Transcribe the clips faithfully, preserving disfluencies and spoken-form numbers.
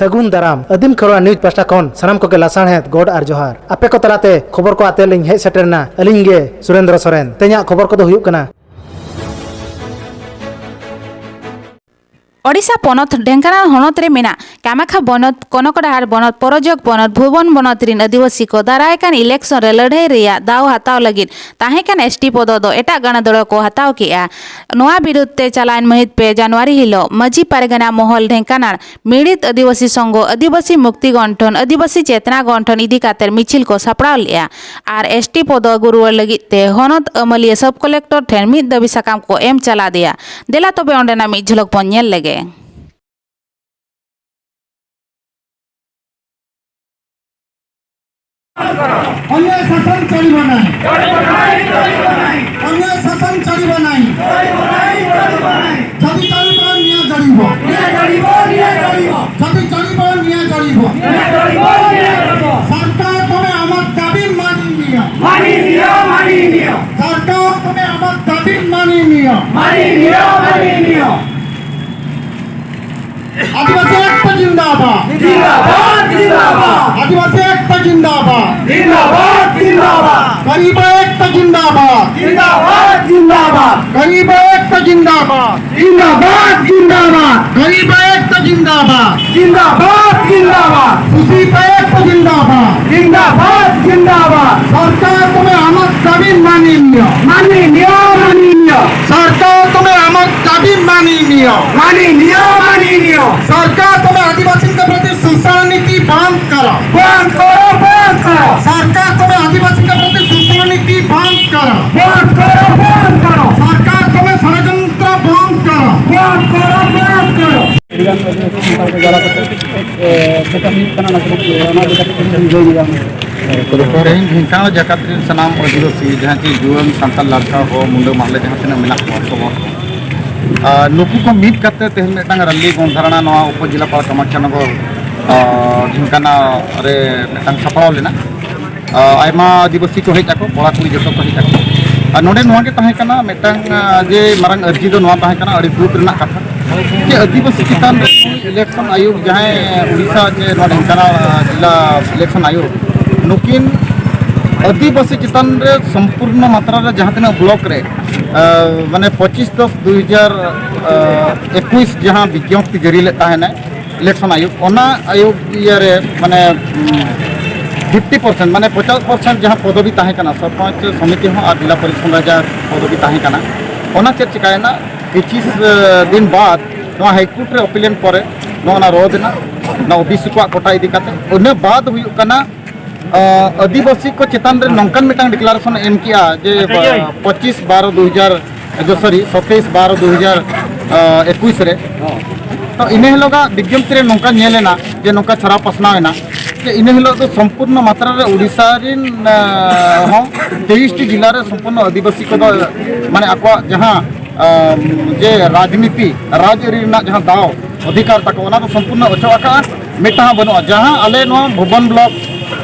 ᱥᱟᱹᱜᱩᱱ ᱫᱟᱨᱟᱢ᱾ ᱟᱹᱫᱤᱢ ᱠᱷᱮᱨᱣᱟᱲ ᱱᱤᱭᱩᱡᱽ ᱯᱟᱦᱴᱟ ᱠᱷᱚᱱ ᱥᱟᱱᱟᱢ ᱠᱚᱜᱮ ᱞᱟᱥᱟᱲᱦᱮᱫ ᱜᱚᱰ ᱟᱨ ᱡᱚᱦᱟᱨ᱾ ᱟᱯᱮ ᱠᱚ ᱛᱟᱞᱟᱛᱮ ᱠᱷᱚᱵᱚᱨ ᱠᱚ ᱟᱛᱮ ᱞᱤᱧ ᱦᱮᱡ ᱥᱮᱴᱮᱨ ᱮᱱᱟ ᱟᱹᱞᱤᱧ ᱜᱮ ᱥᱩᱨᱮᱱᱫᱨᱚ ᱥᱚᱨᱮᱱ᱾ ᱛᱮᱦᱮᱧᱟᱜ ᱠᱷᱚᱵᱚᱨ ᱠᱚᱫᱚ ᱦᱩᱭᱩᱜ ᱠᱟᱱᱟ᱾ ᱳᱰᱤᱥᱟ ᱯᱚᱱᱚᱛ ᱰᱷᱮᱝᱠᱟᱱᱟᱞ ᱦᱚᱱᱚᱛ ᱨᱮ ᱢᱮᱱᱟᱜ ᱠᱟᱢᱟᱠᱷᱟ ᱵᱚᱱᱚᱛ, ᱠᱚᱱᱚᱠ ᱰᱟᱦᱟᱨ ᱵᱚᱱᱚᱛ, ᱯᱚᱨᱚᱡᱚᱜᱽ ᱵᱚᱱᱚᱛ, ᱵᱷᱩᱵᱚᱱ ᱵᱚᱱᱚᱛ ᱨᱤᱱ ᱟᱹᱫᱤᱵᱟᱹᱥᱤ ᱠᱚ ᱫᱟᱨᱟᱭ ᱠᱟᱱ ᱤᱞᱮᱠᱥᱚᱱ ᱨᱮ ᱞᱟᱹᱲᱦᱟᱹᱭ ᱨᱮᱭᱟᱜ ᱫᱟᱣ ᱦᱟᱛᱟᱣ ᱞᱟᱹᱜᱤᱫ ᱛᱟᱦᱮᱸ ᱠᱟᱱ ᱮᱥ ᱴᱤ ᱯᱚᱫᱚ ᱫᱚ ᱮᱴᱟᱜ ᱜᱟᱱᱟᱫᱚᱲᱚ ᱠᱚ ᱦᱟᱛᱟᱣ ᱠᱮᱫᱼᱟ᱾ ᱱᱚᱣᱟ ᱵᱤᱨᱩᱫᱷ ᱛᱮ ᱪᱟᱞᱟᱣᱮᱱ ᱢᱟᱹᱦᱤᱛ ᱯᱮ ᱡᱟᱱᱩᱣᱟᱨᱤ ᱦᱤᱞᱚᱜ ᱢᱟᱹᱡᱷᱤ ᱯᱟᱨᱜᱟᱱᱟ ᱢᱚᱦᱚᱞ ᱰᱷᱮᱝᱠᱟᱱᱟᱞ ᱢᱤᱲᱤᱛ ᱟᱹᱫᱤᱵᱟᱹᱥᱤ ᱥᱚᱝᱜᱷᱚ, ᱟᱹᱫᱤᱵᱟᱹᱥᱤ ᱢᱩᱠᱛᱤ ᱜᱚᱱᱴᱷᱚᱱ, ᱟᱹᱫᱤᱵᱟᱹᱥᱤ ᱪᱮᱛᱱᱟ ᱜᱚᱱᱴᱷᱚᱱ ᱤᱫᱤ ᱠᱟᱛᱮ ᱢᱤᱪᱷᱤᱞ ᱠᱚ ᱥᱟᱯᱲᱟᱣ ᱞᱮᱫᱼᱟ ᱟᱨ ᱮᱥ ᱴᱤ ᱯᱚᱫᱚ ᱟᱹᱜᱩ ᱨᱩᱣᱟᱹᱲ ᱞᱟᱹᱜᱤᱫ ᱛᱮ ᱦᱚᱱᱚᱛ ᱟᱹᱢᱟᱹᱞᱤᱭᱟᱹ ᱥᱟᱵ ᱠᱚᱞᱮᱠᱴᱚᱨ ᱴᱷᱮᱱ ᱢᱤᱫ ᱫᱟᱹᱵᱤ ᱥᱟᱠᱟᱢ ᱠᱚ ᱮᱢ ᱪᱟᱞᱟᱫᱮᱭᱟ᱾ ᱫᱮᱞᱟ ᱛᱚᱵᱮ ᱚᱸᱰᱮᱱᱟᱜ ᱢᱤᱫ ᱡᱷᱚᱞᱚᱠ ᱵᱚᱱ ᱧᱮᱞ ᱞᱮᱜᱮ᱾ अन्याय शासन चलिब नहीं। अन्याय शासन चलिब नहीं। যদি চলিব, নিয়া চলিব। যদি চলিব, নিয়া চলিব। সরকার তুমি আমার দাবি মানি নিও। মানি নিও, মানি নিও। সরকার তুমি আমার দাবি মানি নিও। মানি নিও, মানি নিও। আদিবাসী ঐক্য জিন্দাবাদ। জিন্দাবাদ, জিন্দাবাদ। আদিবাসী ঐক্য জিন্দাবাদ। জিন্দাবাদ, জিন্দাবাদ। গরিব ঐক্য জিন্দাবাদ। জিন্দাবাদ, জিন্দাবাদ। গরিব ঐক্য জিন্দাবাদ। জিন্দাবাদ, জিন্দাবাদ। গরিব ঐক্য জিন্দাবাদ। জিন্দাবাদ, জিন্দাবাদ। শোষিত ঐক্য জিন্দাবাদ। জিন্দাবাদ, জিন্দাবাদ। সরকার তুমি আমার দাবি মানি নিও। মানি নিও, মানি নিও। সরকার তুমি আমার দাবি মানি নিও। মানি নিও, মানি নিও। সরকার তুমি আদিবাসীদের প্রতি শোষণ নীতি বন্ধ করো। বন্ধ করো, বন্ধ করো। সরকার তুমি আদিবাসীদের প্রতি শোষণ নীতি বন্ধ করো। বন্ধ করো, বন্ধ করো। সরকার তুমি ষড়যন্ত্র বন্ধ করো। বন্ধ করো, বন্ধ করো। ᱛᱮᱦᱮᱧ ᱰᱷᱮᱝᱠᱟᱱᱟᱞ ᱡᱟᱠᱟᱛ ᱨᱮᱱ ᱥᱟᱱᱟᱢ ᱟᱹᱫᱤᱵᱟᱹᱥᱤ, ᱡᱟᱦᱟᱸ ᱪᱮ ᱡᱩᱣᱟᱹᱱ ᱥᱟᱱᱛᱟᱲ ᱞᱟᱲᱠᱟ ᱦᱚᱸ, ᱢᱩᱱᱰᱟᱹ ᱢᱟᱦᱞᱮ ᱡᱟᱦᱟᱸ ᱛᱤᱱᱟᱹᱜ ᱢᱮᱱᱟᱜ ᱠᱚᱣᱟ ᱠᱚ, ᱟᱨ ᱱᱩᱠᱩ ᱠᱚ ᱢᱤᱫ ᱠᱟᱛᱮ ᱛᱮᱦᱮᱧ ᱢᱤᱫᱴᱟᱝ ᱨᱟᱞᱤ ᱜᱚᱱᱫᱷᱟᱨᱟᱱᱟ ᱱᱚᱣᱟ ᱩᱯᱚᱡᱮᱞᱟ ᱯᱟᱲᱟ ᱠᱟᱢᱟᱠᱷᱤᱭᱟᱱᱚᱜᱚᱨ, ᱟᱨ, ᱰᱷᱮᱝᱠᱟᱱᱟᱞ ᱨᱮ ᱢᱤᱫᱴᱟᱝ ᱥᱟᱯᱲᱟᱣ ᱞᱮᱱᱟ᱾ ᱟᱨ, ᱟᱭᱢᱟ ᱟᱹᱫᱤᱵᱟᱹᱥᱤ ᱠᱚ ᱦᱮᱡ ᱟᱠᱚ, ᱠᱚᱲᱟ ᱠᱩᱲᱤ ᱡᱚᱛᱚ ᱠᱚ ᱦᱮᱡ ᱟᱠᱚ᱾ ᱟᱨ ᱱᱚᱰᱮ ᱱᱚᱣᱟ ᱜᱮ ᱛᱟᱦᱮᱸ ᱠᱟᱱᱟ ᱢᱤᱫᱴᱟᱝ, ᱟᱨ, ᱡᱮ ᱢᱟᱨᱟᱝ ᱟᱹᱨᱡᱤ ᱫᱚ ᱱᱚᱣᱟ ᱛᱟᱦᱮᱸ ᱠᱟᱱᱟ, ᱟᱹᱰᱤ ᱫᱩᱠ ᱨᱮᱱᱟᱜ ᱠᱟᱛᱷᱟ, ᱪᱮ ᱟᱹᱫᱤᱵᱟᱹᱥᱤ ᱪᱮᱛᱟᱱ ᱨᱮ ᱤᱞᱮᱠᱥᱚᱱ ᱟᱭᱳᱜᱽ, ᱡᱟᱦᱟᱸᱭ ᱩᱲᱤᱥᱥᱟ ᱪᱮ ᱱᱚᱣᱟ ᱰᱷᱮᱱᱠᱟᱱᱟᱞ ᱡᱮᱞᱟ ᱤᱞᱮᱠᱥᱚᱱ ᱟᱭᱳᱜᱽ, ᱱᱩᱠᱤᱱ ᱟᱹᱫᱤᱵᱟᱹᱥᱤ ᱪᱮᱛᱟᱱ ᱨᱮ ᱥᱚᱢᱯᱩᱨᱱᱚ ᱢᱟᱛᱨᱟ ᱨᱮ ᱡᱟᱦᱟᱸ ᱛᱤᱱᱟᱹᱜ ᱵᱞᱚᱠ ᱨᱮ, ᱟᱸ, ᱢᱟᱱᱮ ᱯᱚᱸᱪᱤᱥ ᱫᱚᱥ ᱫᱩ ᱦᱟᱡᱟᱨ ᱮᱠᱩᱥ ᱡᱟᱦᱟᱸ ᱵᱤᱡᱽᱧᱚᱯᱛᱤ ᱡᱟᱹᱨᱤ ᱞᱮᱫ ᱛᱟᱦᱮᱱᱟᱭ ᱤᱞᱮᱠᱥᱚᱱ ᱟᱭᱳᱜᱽ, ᱚᱱᱟ ᱟᱭᱳᱜᱽ ᱤᱭᱟᱹᱨᱮ ᱢᱟᱱᱮ ᱯᱷᱤᱯᱴᱤ ᱯᱟᱨᱥᱮᱱᱴ, ᱢᱟᱱᱮ ᱯᱚᱪᱟᱥ ᱯᱟᱨᱥᱮᱱᱴ ᱡᱟᱦᱟᱸ ᱯᱚᱫᱚᱵᱤ ᱛᱟᱦᱮᱸ ᱠᱟᱱᱟ, ᱥᱚᱨᱯᱚᱧᱪ ᱥᱚᱢᱤᱛᱤ ᱦᱚᱸ ᱟᱨ ᱡᱮᱞᱟ ᱯᱚᱨᱤᱥᱚᱫ ᱨᱮ ᱡᱟᱦᱟᱸ ᱯᱚᱫᱚᱵᱤ ᱛᱟᱦᱮᱸ ᱠᱟᱱᱟ, ᱚᱱᱟ ᱪᱮᱫ ᱪᱤᱠᱟᱭᱮᱱᱟ? ᱠᱤᱪᱷᱩ ᱫᱤᱱ ᱵᱟᱫ ᱱᱚᱣᱟ ᱦᱟᱭᱠᱳᱨᱴ ᱨᱮ ᱟᱯᱤᱞ ᱮᱱ ᱯᱚᱨᱮ ᱱᱚᱣᱟ ᱚᱱᱟ ᱨᱚᱫ ᱮᱱᱟ, ᱱᱚᱣᱟ ᱳᱵᱤᱥᱤ ᱠᱚᱣᱟᱜ ᱠᱳᱴᱟ ᱤᱫᱤ ᱠᱟᱛᱮ᱾ ᱤᱱᱟᱹ ᱵᱟᱫ ᱦᱩᱭᱩᱜ ᱠᱟᱱᱟ, ᱟᱸ, ᱟᱹᱫᱤᱵᱟᱹᱥᱤ ᱠᱚ ᱪᱮᱛᱟᱱ ᱨᱮ ᱱᱚᱝᱠᱟᱱ ᱢᱤᱫᱴᱟᱝ ᱰᱤᱠᱞᱟᱨᱮᱥᱚᱱ ᱮ ᱮᱢ ᱠᱮᱜᱼᱟ ᱡᱮ, ᱟᱪᱪᱷᱟ, ᱤᱭᱟᱹ᱾ ᱯᱚᱸᱪᱤᱥ ᱵᱟᱨᱚ ᱫᱩ ᱦᱟᱡᱟᱨ, ᱡᱚ, ᱥᱚᱨᱤ, ᱥᱟᱛᱟᱥ ᱵᱟᱨᱚ ᱫᱩ ᱦᱟᱡᱟᱨ ᱮᱠᱩᱥ ᱨᱮ᱾ ᱛᱚ ᱤᱱᱟᱹ ᱦᱤᱞᱳᱜᱟᱜ ᱵᱤᱡᱽᱧᱚᱯᱛᱤ ᱨᱮ ᱱᱚᱝᱠᱟ ᱧᱮᱞ ᱮᱱᱟ ᱡᱮ ᱱᱚᱝᱠᱟ ᱪᱷᱟᱨᱟᱣ ᱯᱟᱥᱱᱟᱣ ᱮᱱᱟ ᱡᱮ ᱤᱱᱟᱹ ᱦᱤᱞᱳᱜ ᱫᱚ ᱥᱚᱢᱯᱩᱨᱱᱚ ᱢᱟᱛᱨᱟ ᱨᱮ ᱩᱲᱤᱥᱥᱟ ᱨᱮᱱ, ᱟᱸ, ᱦᱚᱸ ᱛᱮᱭᱤᱥ ᱴᱤ ᱡᱮᱞᱟ ᱨᱮ ᱥᱚᱢᱯᱩᱨᱱᱚ ᱟᱹᱫᱤᱵᱟᱹᱥᱤ ᱠᱚᱫᱚ ᱢᱟᱱᱮ ᱟᱠᱚᱣᱟᱜ ᱡᱟᱦᱟᱸ, ᱟᱸ, ᱡᱮ ᱨᱟᱡᱽᱱᱤᱛᱤ, ᱨᱟᱡᱽᱟᱹᱨᱤ ᱨᱮᱱᱟᱜ ᱡᱟᱦᱟᱸ ᱫᱟᱣ ᱚᱫᱷᱤᱠᱟᱨ ᱛᱟᱠᱚ, ᱚᱱᱟ ᱫᱚ ᱥᱚᱢᱯᱩᱨᱱᱚ ᱚᱪᱚᱜ ᱟᱠᱟᱫᱼᱟ, ᱢᱤᱫᱴᱟᱝ ᱦᱚᱸ ᱵᱟᱹᱱᱩᱜᱼᱟ᱾ ᱡᱟᱦᱟᱸ ᱟᱞᱮ ᱱᱚᱣᱟ ᱵᱷᱩᱵᱚᱱ ᱵᱞᱚᱠ,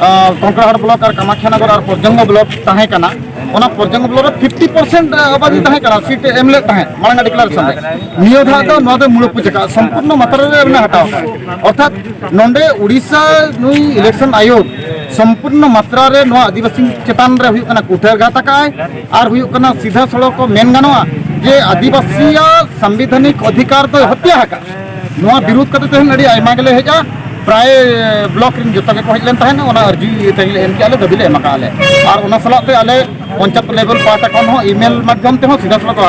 ᱟᱸ, ᱠᱚᱝᱠᱲᱟᱦᱟᱴ ᱵᱞᱚᱠ ᱟᱨ ᱠᱟᱢᱟᱠᱷᱤᱭᱟ ᱱᱚᱜᱚᱨ ᱟᱨ ᱯᱚᱨᱡᱚᱝᱜᱚ ᱵᱞᱚᱠ ᱛᱟᱦᱮᱸ ᱠᱟᱱᱟ, ᱚᱱᱟ ᱯᱚᱨᱡᱚᱝᱜᱚ ᱵᱞᱚᱠ ᱨᱮ ᱯᱷᱤᱯᱴᱤ ᱯᱟᱨᱥᱮᱱᱴ ᱟᱵᱟᱫᱤ ᱛᱟᱦᱮᱸ ᱠᱟᱱᱟ, ᱥᱤᱴ ᱮᱢ ᱞᱮᱫ ᱛᱟᱦᱮᱸᱫ ᱢᱟᱲᱟᱝ ᱰᱤᱠᱞᱟᱨᱮᱥᱚᱱ ᱨᱮ᱾ ᱱᱤᱭᱟᱹ ᱫᱷᱟᱣ ᱫᱚ ᱱᱚᱣᱟ ᱫᱚ ᱢᱩᱲᱩᱫ ᱯᱩᱡᱟᱹ ᱠᱟᱜᱼᱟ, ᱥᱚᱢᱯᱩᱨᱱᱚ ᱢᱟᱛᱨᱟ ᱨᱮ ᱢᱮᱱᱟᱜ ᱦᱟᱛᱟᱣ ᱠᱟᱜᱼᱟ᱾ ᱚᱨᱛᱷᱟᱛ ᱱᱚᱰᱮ ᱩᱲᱤᱥᱥᱟ ᱱᱩᱭ ᱤᱞᱮᱠᱥᱚᱱ ᱟᱭᱳᱜᱽ ᱥᱚᱢᱯᱩᱨᱱᱚ ᱢᱟᱛᱨᱟ ᱨᱮ ᱱᱚᱣᱟ ᱟᱹᱫᱤᱵᱟᱹᱥᱤ ᱪᱮᱛᱟᱱ ᱨᱮ ᱦᱩᱭᱩᱜ ᱠᱟᱱᱟ ᱠᱩᱴᱷᱟᱹᱨ ᱜᱷᱟᱛ ᱟᱠᱟᱜᱼᱟᱭ᱾ ᱟᱨ ᱦᱩᱭᱩᱜ ᱠᱟᱱᱟ ᱥᱤᱫᱷᱟᱹ ᱥᱚᱲᱚᱠ ᱠᱚ ᱢᱮᱱ ᱜᱟᱱᱚᱜᱼᱟ ᱡᱮ ᱟᱹᱫᱤᱵᱟᱹᱥᱤᱭᱟᱜ ᱥᱟᱝᱵᱤᱫᱷᱟᱱᱤᱠ ᱚᱫᱷᱤᱠᱟᱨ ᱫᱚᱭ ᱦᱚᱛᱭᱟ ᱟᱠᱟᱫᱼᱟ᱾ ᱱᱚᱣᱟ ᱵᱤᱨᱩᱫᱷ ᱠᱟᱛᱮ ᱛᱮᱦᱮᱧ ᱟᱹᱰᱤ ᱟᱭᱢᱟ ᱜᱮᱞᱮ ᱦᱮᱡᱼᱟ, ᱯᱨᱟᱭ ᱵᱞᱚᱠ ᱨᱮᱱ ᱡᱚᱛᱚ ᱜᱮᱠᱚ ᱦᱮᱡ ᱞᱮᱱ ᱛᱟᱦᱮᱸᱫ, ᱚᱱᱟ ᱟᱹᱨᱡᱤ ᱛᱮᱦᱮᱧ ᱞᱮ ᱮᱢ ᱠᱮᱜᱼᱟ, ᱞᱮ ᱫᱟᱹᱵᱤ ᱞᱮ ᱮᱢ ᱟᱠᱟᱫᱼᱟ ᱞᱮ᱾ ᱟᱨ ᱚᱱᱟ ᱥᱟᱞᱟᱜ ᱛᱮ ᱟᱞᱮ ᱯᱚᱧᱪᱟᱭᱮᱛ ᱞᱮᱵᱮᱞ ᱯᱟᱦᱴᱟ ᱠᱷᱚᱱ ᱦᱚᱸ ᱤᱢᱮᱞ ᱢᱟᱫᱽᱫᱷᱚᱢ ᱛᱮᱦᱚᱸ ᱥᱤᱫᱷᱟᱹ ᱥᱚᱲᱚᱠ,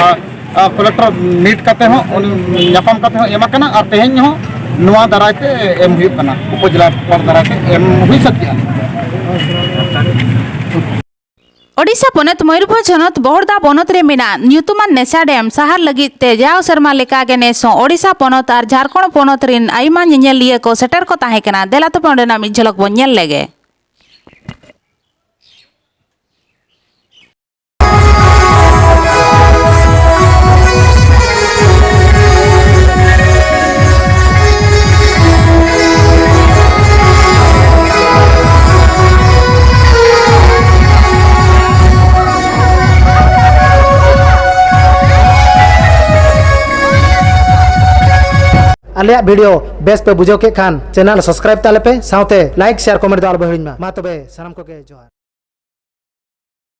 ᱟ, ᱠᱚᱞᱮᱠᱴᱚᱨ ᱢᱤᱴ ᱠᱟᱛᱮ ᱦᱚᱸ, ᱩᱱᱤ ᱧᱟᱯᱟᱢ ᱠᱟᱛᱮ ᱦᱚᱸ ᱮᱢ ᱟᱠᱟᱱᱟ ᱟᱨ ᱛᱮᱦᱮᱧ ᱦᱚᱸ ᱱᱚᱣᱟ ᱫᱟᱨᱟᱭ ᱛᱮ ᱮᱢ ᱦᱩᱭᱩᱜ ᱠᱟᱱᱟ, ᱩᱯᱚᱡᱮᱞᱟ ᱯᱟᱦᱴᱟ ᱫᱟᱨᱟᱭ ᱛᱮ ᱮᱢ ᱦᱩᱭ ᱥᱟᱹᱛ ᱠᱮᱜᱼᱟ᱾ ᱳᱰᱤᱥᱟ ᱯᱚᱱᱚᱛ ᱢᱚᱭᱩᱨᱵᱷᱚᱸᱡᱽ ᱦᱚᱱᱚᱛ ᱵᱚᱦᱚᱲᱫᱟ ᱵᱚᱱᱚᱛ ᱨᱮ ᱢᱮᱱᱟᱜ ᱧᱩᱛᱩᱢᱟᱱ ᱱᱮᱥᱟ ᱰᱮᱢ ᱥᱟᱦᱟᱨ ᱞᱟᱹᱜᱤᱫ ᱛᱮ ᱡᱟᱣ ᱥᱮᱨᱢᱟ ᱞᱮᱠᱟᱜᱮ ᱱᱮᱥ ᱦᱚᱸ ᱳᱰᱤᱥᱟ ᱯᱚᱱᱚᱛ ᱟᱨ ᱡᱷᱟᱲᱠᱷᱚᱸᱰ ᱯᱚᱱᱚᱛ ᱨᱤᱱ ᱟᱭᱢᱟ ᱧᱮᱧᱮᱞᱤᱭᱟᱹ ᱠᱚ ᱥᱮᱴᱮᱨ ᱠᱚ ᱛᱟᱦᱮᱸ ᱠᱟᱱᱟ᱾ ᱫᱮᱞᱟ ᱛᱚᱵᱮ ᱚᱸᱰᱮᱱᱟᱜ ᱢᱤᱫ ᱡᱷᱚᱞᱚᱠ ᱵᱚᱱ ᱧᱮᱞ ᱞᱮᱜᱮ᱾ ᱟᱞᱮᱭᱟᱜ video ᱵᱮᱥ ᱯᱮ ᱵᱩᱡᱷᱟᱹᱣ ᱠᱮᱫ ᱠᱷᱟᱱ channel subscribe ᱛᱟᱞᱮ ᱯᱮ, ᱥᱟᱶᱛᱮ like, share, comment ᱫᱚ ᱟᱞᱚ ᱯᱮ ᱦᱤᱲᱤᱧ ᱢᱟ᱾ ᱢᱟ ᱛᱚᱵᱮ ᱥᱟᱱᱟᱢ ᱠᱚᱜᱮ ᱡᱚᱦᱟᱨ᱾